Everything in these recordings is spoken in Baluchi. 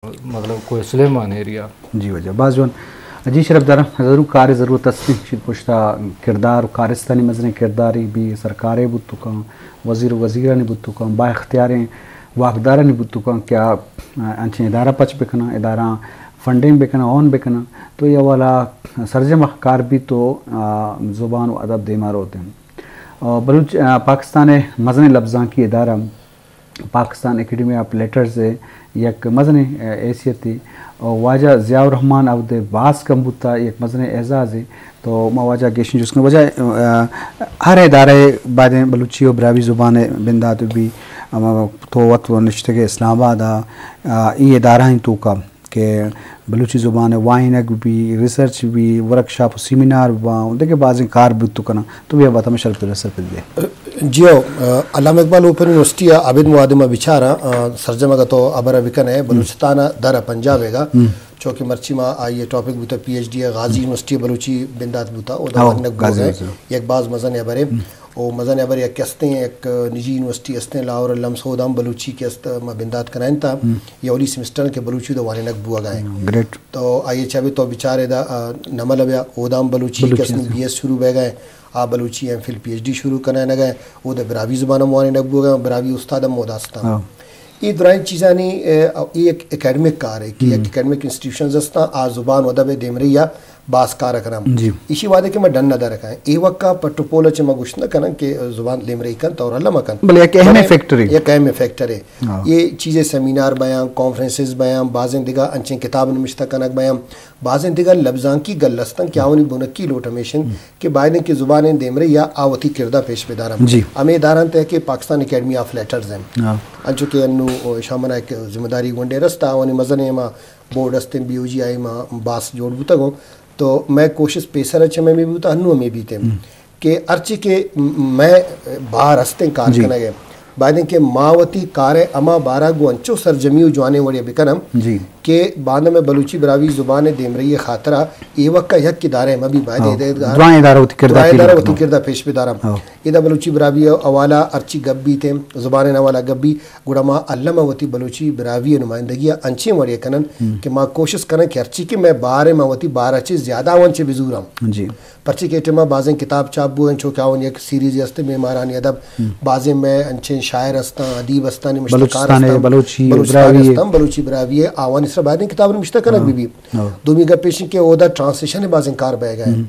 مطلب کوہ سلیمان ایریا۔ جی واجہ، باز جوان۔ جی شرف دارا، ضرور کار ضرورت است، شیر پشتا کردار و کارستانی مزنیں کرداری بھی سرکارے بوت کن، وزیر و وزیرانی بوت کن، با اختیاریں واکدارانی بوت کن کہ آ انچیں ادارہ پچ بکنن، ادارہ فنڈنگ بکنن، اون بکنن، تو یہ والا سرجم کار بھی تو آ، زبان و ادب دیما روت ہیں۔ آ، بلوچ، آ، پاکستان مزنیں لبزانکی ادارہ پاکستان اکیڈمی آف لیٹرز ء یک مزنیں، ء، حیثیتے۔ و واجہ ضیاء الرحمن عبد باز کم بوتا یک مزنیں اعزازے۔ تو ما واجہ گیشن جست کنیں۔ واجہ، ء، ہر ادارہ بایدیں بلوچی و براہوئی زبان ء بندات بی، اما تو وت و نشتگ اسلام آباد ء، ء، ای ادارہ ہیں توکا کہ بلوچی زبان ء وائینگ بی، ریسرچ بی، ورکشاپ و سیمینار باں، دگہ بازیں کار بوت کناں۔ تو بیا بات ہمیں شرف سرپد دے۔ جی ہو، آ، علامہ اقبال اوپن یونیورسٹی ء ابید مواد ما بچاراں، آ، سرجم اگہ تو ابر بکن ہے، بلوچستان ء در ء پنجاب ء گا، چونکہ مرچی ما آئی ء ٹاپک بوتا پی ایچ ڈی ء غازی یونیورسٹی ء بلوچی بندات بوتا، او دا ہو، ونگ بوگ ء یک باز مزن ابرے۔ او مزن ابر یک کستیں یک نجی یونیورسٹی استیں لاہور ء لمس، او دام بلوچی کہ است ما بندات کنائن تا، یہ اولی سمسٹر کہ بلوچی دا وانینگ بوگ ء۔ گریٹ۔ تو آئی ء چہ بہ تو بچارے دا، آ، نمل ء بیا، اودام بلوچی بلوچی کس است۔ بی ایس شروع بہ گئے، آ Balochi M Phil P H D شروع کنائینگ ء، او دا براہوئی زبان ہم وانینگ بوگ ء، براہوئی استاد ہم مودا استاں۔ ہاں۔ اے درائیں چیزانی، اے، اے یک اکیڈمک کار ہے کہ یک اکیڈمک انسٹیٹیوشنز استاں، آ زبان و ادب ء دیمرئی ء باز کار کناں۔ جی۔ ایشی وعدے کہ میں ڈن نہ درکاں۔ اے وقت کا پٹ و پول چہ میں گوشت نہ کناں کہ زبان دیمرئی کن تو رلہ مکن۔ بلے یک اہم بلے فیکٹر ہے۔ یک اہم فیکٹر ہے۔ ہاں۔ یہ چیزیں سیمینار بیاں، کانفرنسز بیاں، بازیں دگہ انچیں کتاب نمشتہ کنگ بیاں، بازیں دگہ لبزانکی گل استن کہ آوانی بنکی لوٹ ہمیشن کہ بایدیں کہ زبانیں دیمرئی ء آ وتی کردہ پیش بداراں۔ جی۔ ہمے ادارہ انت کہ پاکستان اکیڈمی آف لیٹرز ہیں۔ ہاں۔ انچو کہ انو شامنا ایک ذمہ داری گونڈے رستا، آوانی مزن ما بورڈ استیں، بی او جی آئی ما باس جوڑ بوتگوں۔ تو میں کوشش پیسر چہ میں بھی بوتا، انو ہمیں بیتے۔ کہ ہرچی کہ م-، میں بار ہستیں کار جی۔ کنگ ء، بایدیں کہ ما وتی کار ء ہما بارہ گوں انچو سرجمی و جوانیں وڑے بکنم جی۔ کہ باندا میں بلوچی براہوئی زبان ء دیمرئی ء خاطرا اے وقت یک ادارہ مہ بی بایدے ہاں۔ دے دگہ دوائیں ادارہ وتی کردہ دوائیں کی ادارہ لوٹ وتی کن۔ کردہ پیش بدارم۔ ہاں۔ ادا بلوچی براہوئی ء حوالہ ہرچی گپ بیت، زبان ء حوالہ گپ بی، گڑا ما الم ء وتی بلوچی براہوئی ء نمائندگی ء انچیں وڑے کنن کہ ما کوشش کنن کہ ہرچی کہ میں بار ء ما وتی بار ء چہ زیادہ آوان چہ بزوراں۔ جی۔ پرچے کہ ٹیما بازیں کتاب چاپ بوئیں، چو کہ آوانی یک سیریز است، معمارانی ادب، بازیں میں انچیں شاعر استاں، ادیب استاں، نمشتہ کار بلوچستان ء استاں، بلوچی بلوچستان براہوئی استاں، بلوچی براہوئی ء آوانی سرا بایدیں کتاب نمشتہ کنگ ہاں۔ بی بی۔ ہاں۔ دومی گپ ایش کہ اودا ٹرانسلیشن بازیں کار بہ گئے۔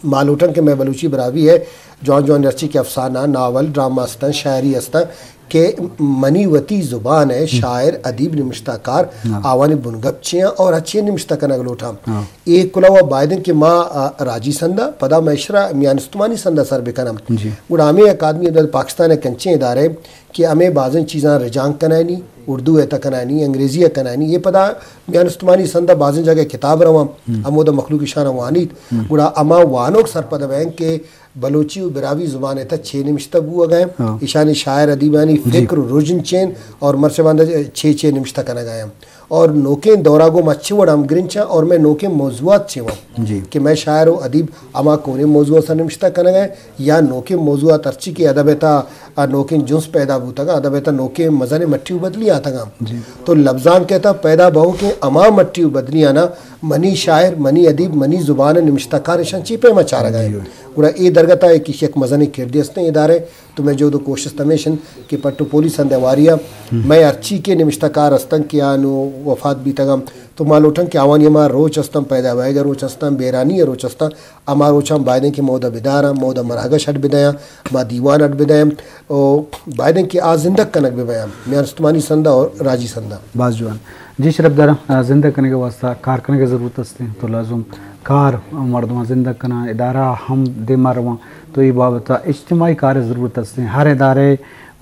ما لوٹن کہ میں بلوچی براہوئی ء جوان جوان ہرچی کہ افسانہ، ناول، ڈرامہ استاں، شاعری استاں، کہ منی وتی زبان ء شاعر، ادیب، نمشتہ کار ہاں۔ آوانی بنگپ چے آں اور اچھے نمشتہ کنگ لوٹاں۔ ہاں۔ اے کلہ و بایدیں کہ ما، آ، راجی سندہ، پدا میں اشرا میان استمانی سندہ سر بکنم۔ جی۔ گڑا ہمیں اکادمی ادب پاکستان ء کنچیں ادارے کہ ہمیں بازیں چیزاں رجانک کنانی، اردو ء تہ کنانی، انگریزی ء کنانی، یہ پدا میان استمانی سندہ بازیں جگہ کتاب رواں، ہمودا مخلوق شان وانیت۔ گڑا ہما وانوک سرپد بین کہ بلوچی و براہوئی زبان ء تہ چے نمشتہ بوگ ء انت، ہاں۔ ایشانی شاعر ادیبانی جی۔ فکر و رژن چین اور مرچہ باندا چے چے نمشتہ کنگ ء انت۔ اور نوکیں دورا گوں ما چے وڑ ہمگرنچ آں اور میں نوکیں موضوعات چے وڑ جی۔ کہ میں شاعر و ادیب ہما کونیں موضوع سر نمشتہ کنگ ء یا نوکیں موضوعات ہرچی کہ ادب ء تہ آ نوکیں جنس پیدا بوتگ، ادب ء تہ نوکیں مزنیں مٹی و بدلی آتگ۔ جی۔ تو لبزانک ء تہ پیدا بہوکیں ہما مٹی و بدلی آنا منی شاعر، منی ادیب، منی زبان ء نمشتہ کار ایشاں چی پیما چارگ ء انت۔ جی۔ گڑا اے درگت ء یک، یک مزنیں کردے استیں ادارے، تو میں جہد و کوشست ہمیش انت کہ پٹ و پولی سندہ واری ء میں ہرچی کہ نمشتہ کار استن کہ آ نو وفات بیتگ انت، تو ما لوٹن کہ آوانی ہما روچ استن، پیدا بئیگ ء روچ استن، بیرانی ء روچ استن، ہما روچاں بایدیں کہ مودا بداراں، مودا مراگش اڈ بدیاں، ما دیوان اڈ بدیاں، او بایدیں کہ آ زندگ کنگ بہ بیاں، میان استمانی سندہ اور راجی سندہ۔ باز جوان۔ جی شرف دارا، آ، زندگ کنگ ء واسطہ کار کنگ ء ضرورت است انت، تو لازم کار مردماں زندگ کناں، ادارہ ہم دیما رواں، تو اے بابت ء اجتماعی کار ء ضرورت است انت۔ ہر ادارہ ء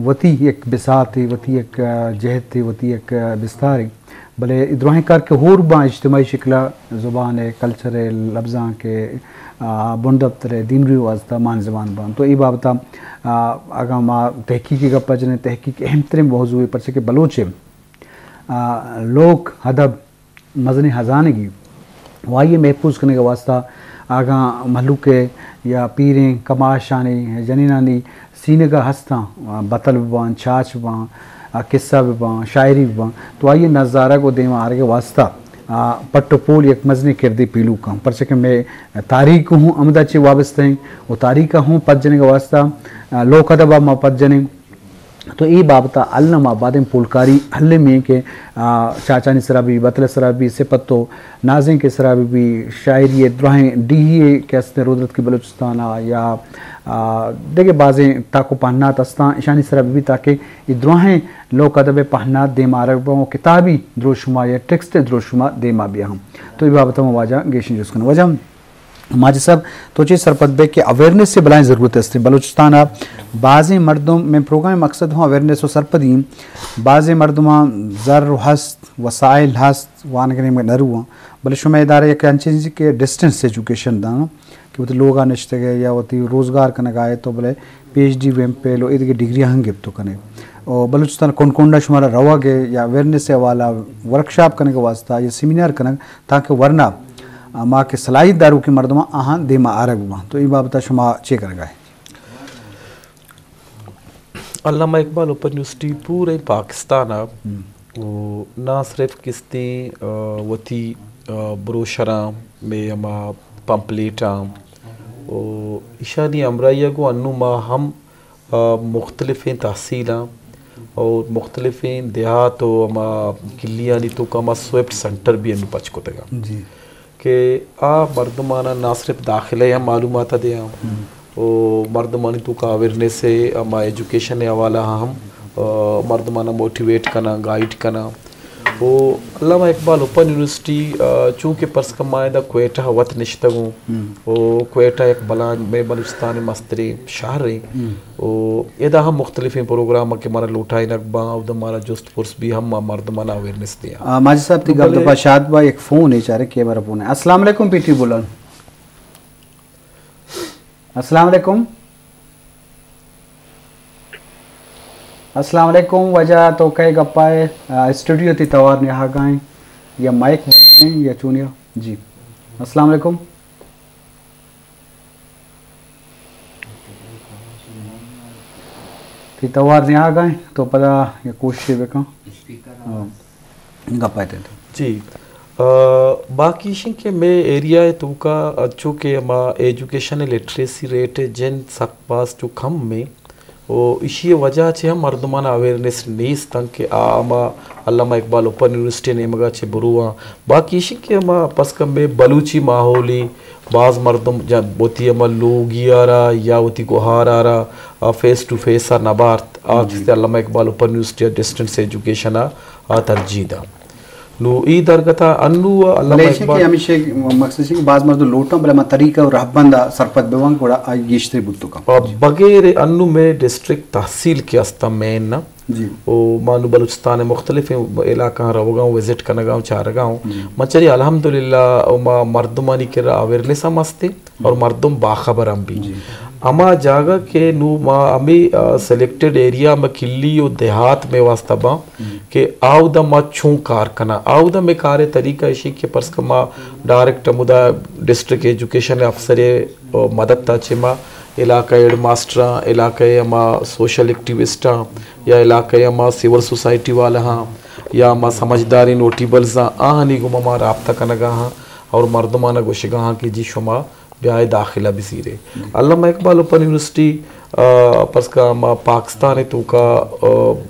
وتی یک بساتے، وتی یک، آ، جہتے، وتی یک، آ، بستارے۔ بلے اے دراہیں کار کہ ہور باں اجتماعی شکل ء زبان ء، کلچر ء، لبزانک ء، آ، بندپتر ء، دیمروی ء واسطہ مان زبان باں۔ تو اے بابت ء، آ، اگاں ما تحقیقی گپ ء جنیں، تحقیق اہم ترین موضوع ء، پرچہ کہ بلوچ ء، آ، لوک ادب مزنیں ہزانگی و آئی ء محفوظ کنگ ء واسطہ اگاں مہلوک ء یا پیریں کماشانی، جنینانی سینگ ء ہستاں، بتل بباں، چاچ بباں، آ قصہ بہ باں، شاعری بہ باں، تو آئی ءِ نزارگ ءُ دیما آرگ ءِ واستہ، آ، پٹ ءُ پول یک مزنیں کردے پیلو کن، پرچہ کہ مئے تاریخ ہوں ہمدا چہ وابستہ ہیں ءُ تاریخ ءَ ہوں پد جنگ ءِ واستہ، آ، لوک ادب ءَ ما پد جنیں۔ تو اے بابت ءَ الم ءَ بادیں پولکاری المی ایں کہ، آ، چاچانی سرا بی، بتل ءِ سرا بی، سپت ءُ نازینک ءِ سرا بہ بی، شاعری ءِ دراہیں ڈیہی ءِ کہ استیں رودرتکی بلوچستان ءَ یا، آ، دگہ بازیں تاک ءُ پہنات استاں، ایشانی سرا بہ بی تاکہ اے دراہیں لوک ادب ءِ پہنات دیما آرگ بہ باں ءُ کتابی دروشم ءَ یا ٹیکسٹ ءِ دروشم ءَ دیما بیا ہم۔ تو اے بابت ءَ ما واجہ گیشیں جست کناں۔ واجہ ماجد صاحب، تو چے سرپد بئے کہ اویئرنیس ءِ بلاہیں ضرورت است؟ بلوچستان ءَ بازیں مردم، مئے پروگرام ءِ مقصد ہوں اویئرنیس ءُ سرپدی ایں، بازیں مردماں زر ہست، وسائل ہست، وانگ ءِ نیمگ ءَ نہ رواں، بلے شمئے ادارہ یک انچیں چیزے کہ ڈسٹنس ایجوکیشن داں کہ وتی لوگ ءَ نشتگ ئے یا وتی روزگار کنگ ءَ ئے تو بلے پی ایچ ڈی، ویم پیل ءُ ایدگہ ڈگری ہم گپت کنے۔ ءُ بلوچستان کنڈ کنڈ ءَ شمارا روگ ءِ یا اویئرنیس ءِ حوالہ ورکشاپ کنگ ءِ واستہ یا سیمینار کنگ تاکہ ورنا ما کہ صلاحیت داروکیں مردماں آہاں دیما آرگ بہ باں۔ تو اے بابت ءَ شما چے کنگ ءَ ئے؟ علامہ اقبال اوپن یونیورسٹی پورے پاکستان ءَ ءُ نہ صرف کستیں، آ، وتی، آ، بروشراں، مئے ہما پمپلیٹاں ءُ ایشانی ہمراہی ءَ گوں انوں ما ہم، آ، مختلفیں تحصیلاں اور مختلفیں دیہات ءُ ہما کلیانی توکا ہما سویپٹ سینٹر بھی انوں پچ کتگ۔ جی۔ کہ آ مردماناں نہ صرف داخلہ ءِ ہم معلومات ءَ دیاں ءُ مردمانی توکا اویئرنیس ءِ ہما ایجوکیشن ءِ حوالہ ءَ ہم، آ، مردماناں موٹیویٹ کناں، گائیڈ کناں۔ ءُ علامہ اقبال اوپن یونیورسٹی، آ، چونکہ پرس کن ما ادا کوئٹہ ءَ وت نشتگ اوں ءُ کوئٹہ یک بلاہیں مئے بلوچستان ءِ مستریں شہرے ءُ ادا ہم مختلفیں پروگرام کہ مارا لوٹائینگ باں، اودا مارا جست پرس بھی ہم ما مردماناں اویئرنس دیاں۔ آ، ماجد صاحب، تئی گپ دپا شاد با، یک فون ہے چارے کہ ہمارا فون ہے۔ السلام علیکم، پی ٹی بولن۔ السلام علیکم۔ السلام علیکم، واجہ تو کئے گپا ئے؟ آ، اسٹوڈیو تئی توار نیاہگا ایں یا مائک بند ایں یا چونیا؟ جی۔ السلام علیکم۔ تئی توار نیاہگا ایں، تو پدا یک کوششے بکن۔ ہاں۔ گپ ءَ اتنت۔ جی۔ آ، باقی ایش ایں کہ مئے ایریا ءِ توکا انچو کہ ہما ایجوکیشن ءِ لٹریسی ریٹ ءِ جند سک باز چو کم ایں ءُ ایشی ءِ وجہ چہ ہم مردماناں اویئرنیس نیست انت کہ آ ہما علامہ اقبال اوپن یونیورسٹی ءِ نیمگ ءَ چہ برواں۔ باقی ایش ایں کہ ہما پس کن مئے بلوچی ماحولے باز مردم جن وتی ہما لوگی ءَ را یا وتی گوہار ءَ را آ فیس ٹو فیس ءَ نہ بارت، آ جی۔ کستے علامہ اقبال اوپن یونیورسٹی ءَ ڈسٹنس ایجوکیشن ءَ آ ترجیح داں۔ نوں اے درگت ءَ انوں ءَ علامہ بلے ایشی اقبال کہ ہمیشہ مقصد ایشی کہ باز مردم لوٹاں، بلے ما طریقہ ءُ رہبند ءَ سرپد بہ باں، گڑا آئی گیشتر بوت کنت۔ آ، بغیر انوں مئے ڈسٹرکٹ تحصیل کہ استاں مین نہ، جی۔ ءُ ما نوں بلوچستان ءِ مختلفیں علاقہاں روگا اوں، وزٹ کنگا اوں، چارگا اوں۔ جی۔ من چری الحمدللہ ءُ ما مردمانی کرا اویئرنس ہم ہستے اور مردم باخبر ہم بی۔ جی۔ ہما جاگہ کہ نوں ما ہمے، آ، سلیکٹڈ ایریا ما کلی ءُ دیہات مئے واسطہ باں کہ آودا ما چون کار کناں۔ آودا مئے کار ءِ طریقہ ایشی کہ پرس کن ما ڈائریکٹ ہمودا ڈسٹرکٹ ایجوکیشن افسر ءِ مدد ءَ چہ ما علاقہ ءِ ہیڈ ماسٹراں، علاقہ ءِ ہما سوشل ایکٹیوسٹاں یا علاقہ ءِ ہما سول سوسائٹی والاہاں یا ہما سمجھداریں نوٹیبلزاں، آہانی گوما ما رابطہ کنگا ہاں اور مردماناں گوشگا ہاں کہ جی شما بیائے داخلہ بزیرے۔ علامہ اقبال اوپن یونیورسٹی، آ، پرس کن ہما پاکستان ءِ توکا، آ،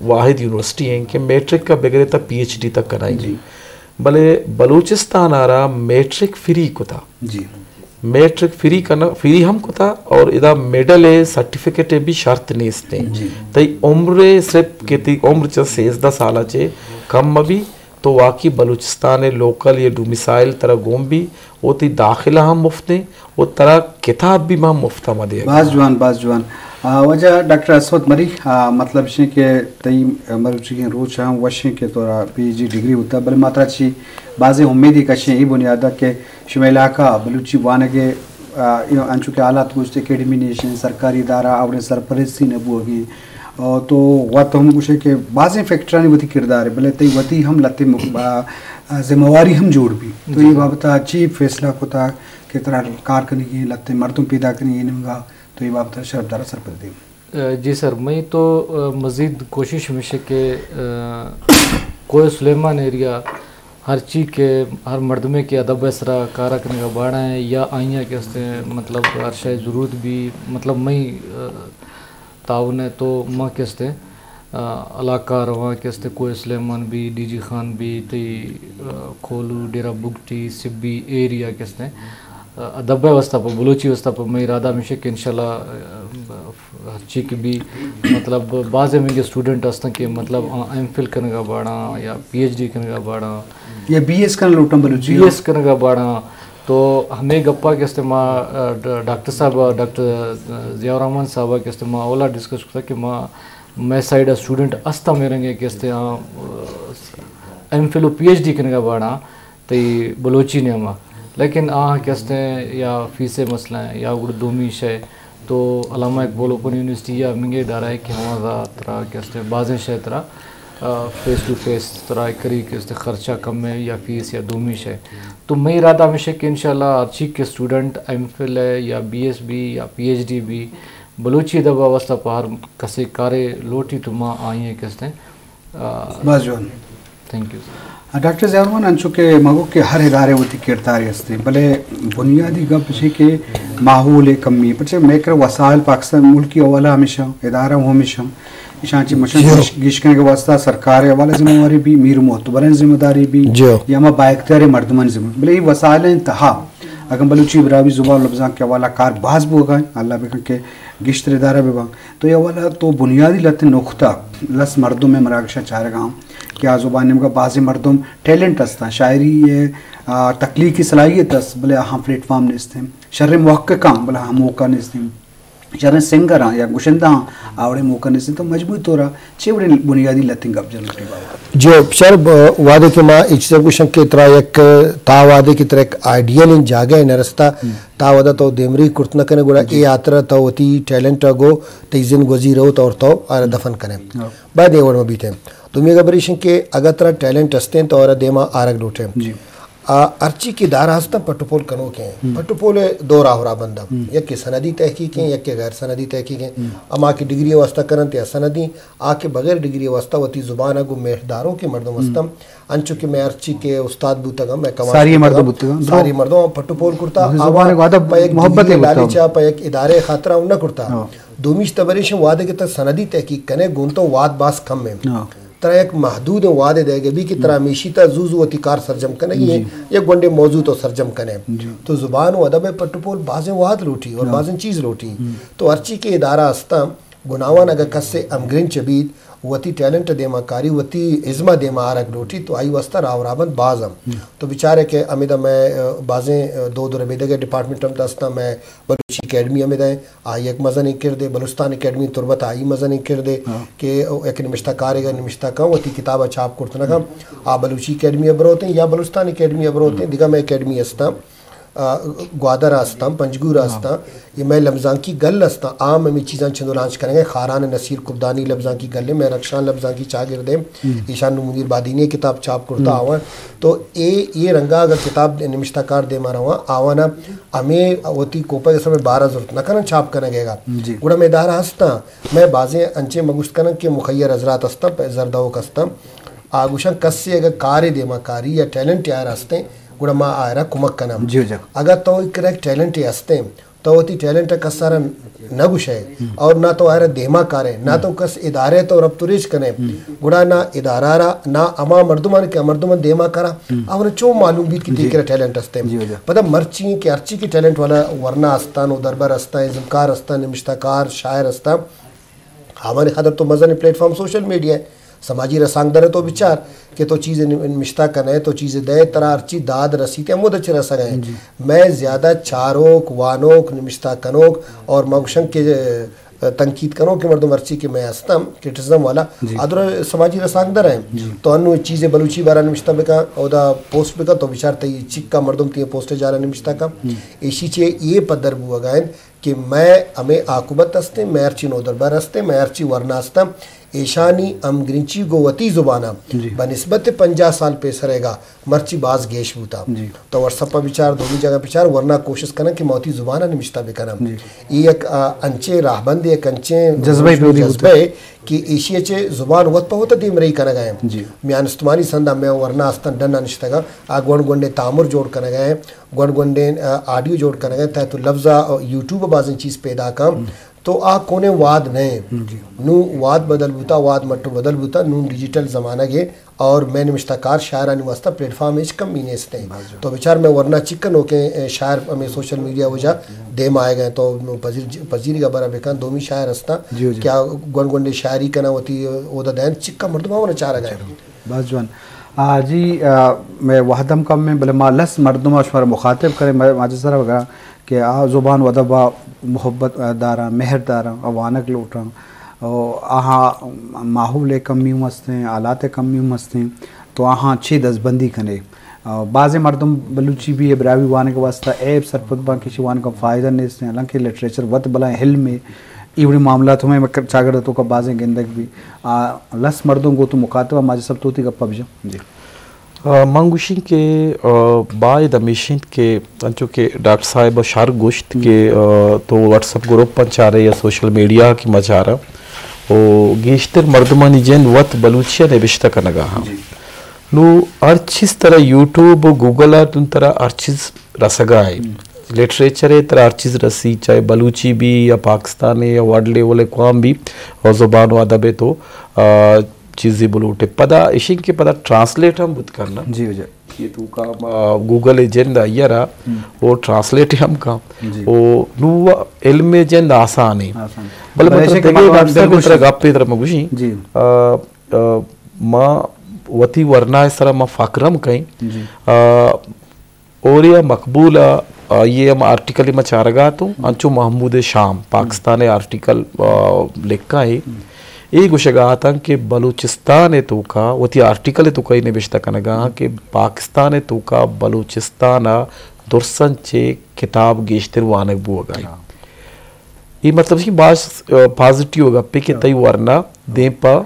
واحد یونیورسٹی ایں کہ میٹرک ءَ بگرے تا پی ایچ ڈی تک کنائینی۔ جی۔ بلے بلوچستان ءَ را میٹرک فری کتا۔ جی۔ میٹرک فری کنا، فری ہم کتا اور ادا میڈل ءِ سرٹیفکیٹ ءِ بھی شرط نیست ایں۔ جی۔ تئی عمر ءِ صرف کہ تئی عمر چہ سیزدہ سال ءَ چہ کم مہ بی تو واقعی بلوچستان ءِ لوکل یا ڈومیسائل ترا گون بی، ءُ تئی داخلہ ہم مفت ایں ءُ ترا کتاب بھی ما مفت ءَ ما دیگ۔ باز جوان، باز جوان۔ آ، واجہ ڈاکٹر اسود مری، آ، مطلب اش کہ تئی مروچیگیں روچ ہم وش ایں کہ ترا پی ایچ ڈی ڈگری بوتا، بلے ما ترا چی بازیں امیدے کشیں اے بنیاد ءَ کہ شمئے علاقہ بلوچی وانگ ءِ، آ، انچو کہ حالات گوشت اکیڈمی نیشن سرکاری ادارہ آوڑیں سرپرستی نہ بوگیں، آ، تو وت ہم گوشے کہ بازیں فیکٹرانی وتی کردار ہے، بلے تئی وتی ہم لتے مک-، آ، آ، ذمہ واری ہم جوڑ بی۔ تو اے بابت ءَ چی فیصلہ کتا کہ ترا کار کنگی ایں، لتے مردم پیدا کنگی ایں نیمگا، تو اے بابت ءَ شرفدار ءَ سرپد دیم۔ جی سر، مئی تو مزید کوشش ہمیش کہ کوہ سلیمان ایریا ہرچی کہ ہر مردمے کہ ادب ءِ سرا کار ءَ کنگ ءَ باڑا ایں یا آئی ءَ کہ استیں مطلب ہر شے ضرورت بی، مطلب مئی تعاون ءَ تو ما کہ استیں علاقہ ءَ رواں کہ استیں کوہ سلیمان بی، ڈی جی خان بی، تئی کھولو، ڈیرہ بگٹی، سبی ایریا کہ استیں ادب ءِ واسطہ پہ بلوچی واسطہ پہ مئی ارادہ ہمیش کہ انشاءاللہ ہرچی کہ بی مطلب بازیں منگے اسٹوڈنٹ ہستن کہ مطلب آ ایم فل کنگا باڑاں یا پی ایچ ڈی کنگا باڑاں یا بی ایس کن لوٹاں بلوچی بی ایس کنگا باڑاں۔ تو ہمیں گپا کہ استیں ما ڈاکٹر صاحب، ڈاکٹر ضیاء الرحمن صاحب کہ استیں ما اولا ڈسکس کتا کہ ما مئے سائیڈ اسٹوڈنٹ ہستاں مئے رنگے کہ استیں آ ایم فل و پی ایچ ڈی کنگا باڑاں تئی بلوچی نیاما، لیکن آہاں کہ استیں یا فیس ءِ مسئلہ ایں یا گڑا دومی شے تو علامہ اقبال اوپن یونیورسٹی یا منگے ادارہ ایں کہ ہماں ترا کہ استیں بازیں شے ترا فیس ٹو فیس ترا کری کہ استیں خرچہ کم ایں یا فیس یا دومی شے۔ تو مئی ارادہ ہمیش کہ انشاءاللہ ہرچی کہ اسٹوڈنٹ ایم فل ءِ یا بی ایس بی یا پی ایچ ڈی بی بلوچی ادب ءِ واسطہ پہ ہر کسے کارے لوٹی تو ما آئی ءَ کہ استیں باز جوان۔ Thank you sir. Doctor Zia الرحمن، انچو کہ ما گو کہ ہر ادارے وتی کردارے ہستیں، بلے بنیادی گپ چی کہ ماحول کمی، پرچہ مئے کرا وسائل پاکستان ملکی حوالہ ہمیشاں، ادارہ ہمیشاں، ایشاں چی مشن گیش کنگ واسطہ سرکار حوالہ ذمہ واری بی، میر معتبریں ذمہ داری بی، یا ہما بااختیار مردمان ذمہ، بلے اے وسائل انتہا اگاں بلوچی براہوئی زبان لبزانک حوالہ کار باز بوگا ایں، اللہ بکن کہ گیشتر ادارہ بباں۔ تو اے حوالہ تو بنیادی لہتیں نقطہ لس مردم ءِ مراگش ءَ چارگا آں کہ آ زبان نیمگا بازیں مردم ٹیلنٹ ہستاں، شاعری ءِ تخلیقی صلاحیت است، بلے آہاں پلیٹ فارم نیست ایں۔ شریں محققاں، بلے آہاں موقع نیست ایں۔ شریں سنگراں یا گشندہاں آوڑیں موقع نیست ایں۔ تو مجموعی طورا چے وڑیں بنیادی لہتیں گپ جنوٹی بابا؟ جی سر، وہدے کہ ما اے چیز گوشاں کہ ترا یک تا وہدے کہ ترا یک آئیڈیل جاگہ نہ رستا، تا وہدا تو دیمری کرت نہ کنے، گڑا اے ہاترا تو وتی ٹیلنٹ ءَ گو تئی زند گوزی روت اور تو آرا دفن کنے۔ باید اے وڑ ما بیتے۔ دومی گپ ایش ایں کہ اگر ترا ٹیلنٹ ہستیں تو آرا دیما آرگ لوٹے۔ آ ہرچی کہ ادارہ ہستاں پٹ و پول کنوک ایں۔ پٹ و پول ءِ دو راہ و رہبند ایں۔ یکے سندی تحقیق ایں، یکے غیر سندی تحقیق ایں۔ ہما کہ ڈگری واسطہ کننت یا سندی، آ کہ بغیر ڈگری واسطہ وتی زبان ءَ گوں مہر داروکیں مردم ہستاں۔ انچو کہ مئے ہرچی کہ استاد بوتگاں، مئے کماش ساری مردم بوتگاں، ساری مردم پٹ و پول کرتا، زبان ءَ گوں ادب پہ یک محبت ڈگری ءِ لالچ ءَ، پہ یک ادارے ءِ خاطرا نہ کرتا۔ دومیش تبریش وہدے کہ ترا سندی تحقیق کنے گوں تو وہد باز کم ایں۔ ترا یک محدودیں وہدے دئیگ بی کہ ترا ہمیشی تا زو زو وتی کار سرجم کنگی ایں، یک گونڈیں موضوع تو سرجم کنے۔ تو زبان و ادب ءِ پٹ و پول بازیں وہد لوٹی اور بازیں چیز لوٹی۔ تو ہرچی کہ ادارہ ہستاں، گناہوان اگہ کسے ہمگرنچ بیت، وتی ٹیلنٹ ءَ دیما کاری، وتی ازم ءَ دیما آرگ لوٹی، تو آئی واسطہ راہ و رہبند باز ایں۔ تو بچارے کہ ہمیدا مئے بازیں دود و ربیدگ ءِ ڈپارٹمنٹ ہم دستاں، مئے بلوچی اکیڈمی ہمیدا ایں، آئی یک مزنیں کردے، بلوچستان اکیڈمی تربت آئی مزنیں کردے کہ یک نبشتہ کارے گا نبشتہ کن وتی کتاب ءَ چھاپ کرت نہ کن، آ بلوچی اکیڈمی ءَ بروتیں یا بلوچستان اکیڈمی ءَ بروتیں، دگہ مئے اکیڈمی ہستاں، گوادر ءَ ہستاں، پنجگور ءَ ہستاں، اے مئے لبزانکی گل ہستاں، آ ہم ہمے چیزاں چندو لانچ کنگ ءَ، خاران نصیر کبدانی لبزانکی گل ایں، مئے رخشان لبزانکی چاگرد ایں، ایشان نوں منیر بادینی ءِ کتاب چھاپ کرتا آواں، تو اے، اے رنگا اگر کتاب نبشتہ کار دیما رواں، آوانا ہمے وتی کوپگ ءِ سر ءَ بار ءَ زرت نہ کنن چھاپ کنگ ءَ گا۔ گڑا مئے ادارہ ہستاں، مئے بازیں انچیں مگوشت کنن کہ مخیر حضرات ہستاں، پہ زردوک ہستاں، آ گوشن کسے اگہ کارے دیما کاری یا ٹیلنٹ آئرا ہستیں، گڑا ما آئرا کمک کناں۔ اگہ تو کرا یک ٹیلنٹے ہستیں، تو وتی ٹیلنٹ ءَ کس ءَ را نہ گوشئے اور نہ تو آئرا دیما کارئے، نہ تو کس ادارہ ءَ تو ربط و ریش کنئے، گڑا نہ ادارہ ءَ را، نہ ہما مردمان کہ مردمان دیما کارا، آوانا چون معلوم بیت کہ تئی کرا ٹیلنٹ ہستیں؟ پدا مرچی ایں کہ ہرچی کہ ٹیلنٹ والا ورنا ہستاں، نودربر ہستاں، ازمکار ہستاں، نبشتہ کار، شاعر ہستاں، آوانی خاطر تو مزنیں پلیٹ فارم سوشل میڈیا ایں۔ سماجی رسانکدر ءَ تو بچار کہ تو چیزے نبشتہ کنئے، تو چیزے دئے، ترا ہرچی داد رسیت ہمود ءَ چہ رسگ ءَ ایں۔ مئے زیادہ چاروک، وانوک، نبشتہ کنوک اور ما گوشن کہ تنقید کنوکیں مردم ہرچی کہ مئے ہستاں، کرٹیسزم والا، آ درا سماجی رسانکدر ایں۔ تو انوں چیزے بلوچی بارا نبشتہ بکن، اودا پوسٹ بکن، تو بچار تئی چکا مردم تئی پوسٹ ءِ جالا نبشتہ کن۔ ایشی چہ اے پدر بوگا ایں کہ مئے ہمے آکوبت ہستیں، مئے ہرچی نودربر ہستیں، مئے ہرچی ورنا ہستاں، ایشانی ہمگرنچی گوں وتی زبان ءَ جی۔ بہ نسبت پنجاہ سال پیسر ءَ گا مرچی باز گیش بوتا۔ جی۔ تو واٹس ایپ ءَ بچار، دومی جاگہ بچار، ورنا کوشش کنن کہ ما وتی زبان ءَ نمشتہ بکنن۔ جی۔ اے یک، آ، انچیں راہبندے، یک انچیں جذبہ پیدی بوتا۔ جذبہ کہ ایشی ءَ چہ زبان وت پہ وت ءَ دیمرئی کنگ ءَ ایں۔ جی۔ میان استمانی سند ءَ مئے ورنا استن ڈن ءَ نشتگ ءَ، آ گونڈ گونڈیں تامر جوڑ کنگ ءَ ایں، گونڈ گونڈیں، آ، آڈیو جوڑ کنگ ءَ ایں، تہ تو لفظ ءَ یوٹیوب ءَ بازیں چیز پیداک ایں۔ تو آ کونے واد نہ ایں۔ جی۔ نوں واد بدل بوتا، واد مٹ و بدل بوتا، نوں ڈیجیٹل زمانگ ءَ اور مئے نمشتہ کار شاعرانی واسطہ پلیٹ فارم ہچ کمی نیست ایں۔ تو بچار مئے ورنا چکا نوکیں، اے، شاعر ہمے سوشل میڈیا وجہ دیم آئے گئے، تو پذیر، پذیری کا برا بکن، دومی شاعر ہستاں جی، جی۔ کیا گونڈ گونڈے شاعری کنا وتی اودا دین چکا مردم آونا چارا گئے۔ باز جوان۔ آ، جی، آ، مئے وہد ہم کم ایں، بلے ما لس مردم ءَ شمارا مخاطب کریں، مئے ماجد سر وغیرہ کہ آ زبان و ادب ءَ محبت، آ، داراں، مہر داراں، آ وانگ لوٹاں، او آہاں ماحول ءِ کمی ہم ہستیں، حالات ءِ کمی ہم ہستیں، تو آہاں چے دزبندی کنے؟ آ، بازیں مردم بلوچی بی ءَ براہوئی وانگ ءِ واسطہ عیب سرپد باں کہ چہ وانگ ءَ فائدہ نیست ایں، حالانکہ لٹریچر وت بلائیں علم ایں، اے وڑیں معاملات ہمے مکر چاگرد ءِ توکا بازیں گندگ بی۔ آ، لس مردم گوں تو مخاطب ءَ، ماجد صاحب تو وتی گپ ءَ بجن۔ جی۔ آ، من گوشیں کہ، آ، باید ہمیش انت کہ انچو کہ ڈاکٹر صاحب ءَ شر گوشت کہ، آ، تو واٹس ایپ گروپ ءَ چارے یا سوشل میڈیا کہ ما چاراں، او گیشتر مردمانی جند وت بلوچی ءَ نبشتہ کنگا ہاں۔ جی۔ نو ہر چیز ترا یوٹیوب و گوگل ءَ ترا ہر چیز رسگا ہے۔ لٹریچر ءَ ترا ہر چیز رسی، چاہے بلوچی بی یا پاکستانی یا ورلڈ لیول ءِ کوام بی، او زبان و ادب ءَ تو، آ، چیزے بلوٹے۔ پدا اشی کہ پدا ٹرانسلیٹ ہم بوت کرنا۔ جی، جی۔ یہ تو کا، آ، گوگل ءِ جند آئی ءَ را، او ٹرانسلیٹ ہم کا۔ جی۔ او نو علم ءِ جند آسان ہے۔ آسان۔ بلے بلے مطلب ایشی کہ دیگه ما ڈاکٹر صاحب بالکل ترا شک۔ گپ ءَ ترا مگوشی۔ جی۔ آ، آ، ما وتی ورنا ءِ سرا ما فخر ہم کئیں۔ جی۔ آ، اوریا مقبول ءَ، آ، یہ ہم آرٹیکل ما چارگا تو، انچو محمود شام، پاکستان ءِ آرٹیکل، آ، لکھا ہے۔ اے گوشگا آتاں کہ بلوچستان ءِ توکا، وتی آرٹیکل ءِ توکا اے نبشتہ کنگا کہ پاکستان ءِ توکا بلوچستان ءَ درساں چہ کتاب گیشتر وانگ بوگا ہے۔ اے مطلب کہ باز، آ، پازیٹیو گپے کہ تئی ورنا دیم پہ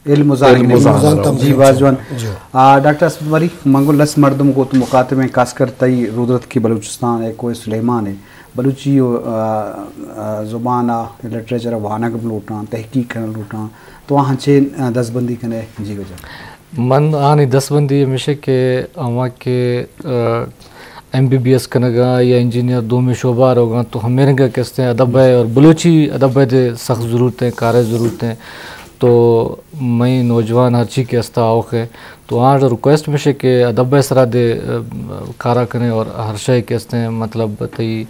علم و زانگ علم و زانگ۔ جی، باز جوان۔ جی۔ آ، ڈاکٹر اسد مری، من گوں لس مردم گوں تو مخاطب ایں، خاص کر تئی رودرتکی بلوچستان ءِ، کوہ سلیمان ءِ، بلوچی و، آ، آ، زبان ءَ، لٹریچر ءَ وانگ لوٹاں، تحقیق کنگ لوٹاں، تو آہاں چے، آ، دزبندی کنے؟ جی، واجہ۔ من آنی دزبندی ہمیش کہ ہما کہ، آ، ایم بی بی ایس کنگا یا انجینئر دومی شعبہ روگا تو ہمے رنگا کہ استیں ادب ءِ اور بلوچی ادب ءِ دے سخت ضرورت ایں، کار ءِ ضرورت ایں۔ تو مئے نوجوان ہرچی کہ استا آوخ ہے، تو آں ریکویسٹ مشے کہ ادب ءِ سرا دے، آ، کارا کنے اور ہر شے کہ استیں مطلب تئی،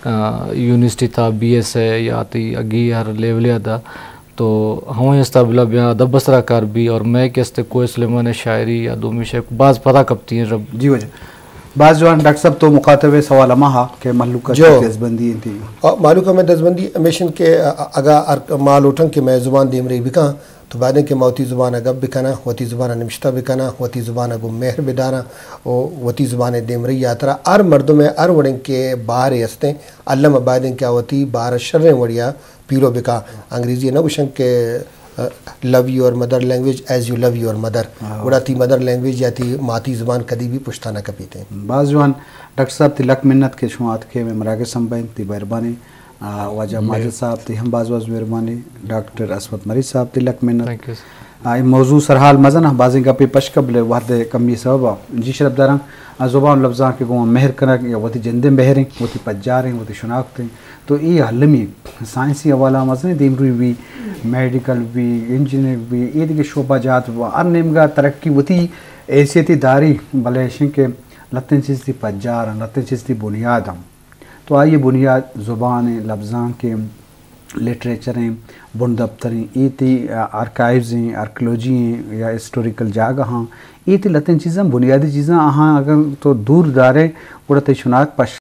آ، یونیورسٹی تا بی ایس ہے یا تئی اگی ہر لیول ءَ دا تو ہمے استا بلا بیاں ادب ءِ سرا کار بی اور مئے کہ استے کوہ سلیمان ءِ شاعری یا دومی شے باز پدا کپتی ہیں رب۔ جی واجہ۔ باز جوان ڈاکٹر صاحب، تو مخاطب ءِ سوال ہما ہا کہ مہلوک ءَ جو۔ چی دزبندی انت؟ آ، مہلوک ءَ مئے دزبندی ہمیش انت کہ، آ، اگاں ہر مالوٹن کہ مئے زبان دیمرئی بکاں، تو باید انت کہ ما وتی زبان ءَ گپ بکناں، وتی زبان ءَ نمشتہ بکناں، وتی زبان ءَ گوں مہر بداراں، و وتی زبان ءِ دیمرئی ءِ ہاترا ہر مردم ءِ ہر وڑیں کہ بارے استیں، الم ءَ باید انت کہ آ وتی بار ءَ شریں وڑیا پیلو بکا۔ انگریزی ءَ نہ گوشن کہ، آ، love your mother language as you love your mother۔ ہاں۔ گڑا تی مدر لینگویج یا تی ماتی زبان کدی بھی پشتا نہ کپیت۔ باز جوان۔ ڈاکٹر صاحب، تی لک منت کہ شما اتکے مئے مراگش سمبھائیں، تی مہربانی۔ آ، واجہ ماجد صاحب، تی ہم باز باز مہربانی۔ ڈاکٹر عصمت مری صاحب، تی لک منت۔ Thank you. آ، اے موضوع سرحال مزن ءَ، بازیں گپے پشک ءَ، بلے وھد ءِ کمی ءِ سبب ءَ۔ جی شرپ داراں، آ، زبان ءُ لبزانک ءِ گوں مہر کنگ یا وتی جند ءِ مہر ایں، وتی پجار ایں، وتی شناخت ایں۔ تو اے المی سائنسی حوالہ ءَ مزنیں دیمروی بی، میڈیکل بی، انجینئرنگ بی، اے دگہ شعبہ جات بی، ہر نیمگا ترقی وتی حیثیتے داری، بلے ایش انت کہ لہتیں چیز تی پجار انت، لہتیں چیز تی بنیاد انت۔ تو آئی بنیاد زبان ایں، لبزانک ایں، لٹریچر ایں، بندپتر ایں، اے تی آرکائیوز ایں، آرکیالوجی ایں یا ہسٹوریکل جاگہ ہاں، اے تی لہتیں چیزاں، بنیادی چیزاں، آہاں اگر تو دور دارے، گڑا تئی شناخت پش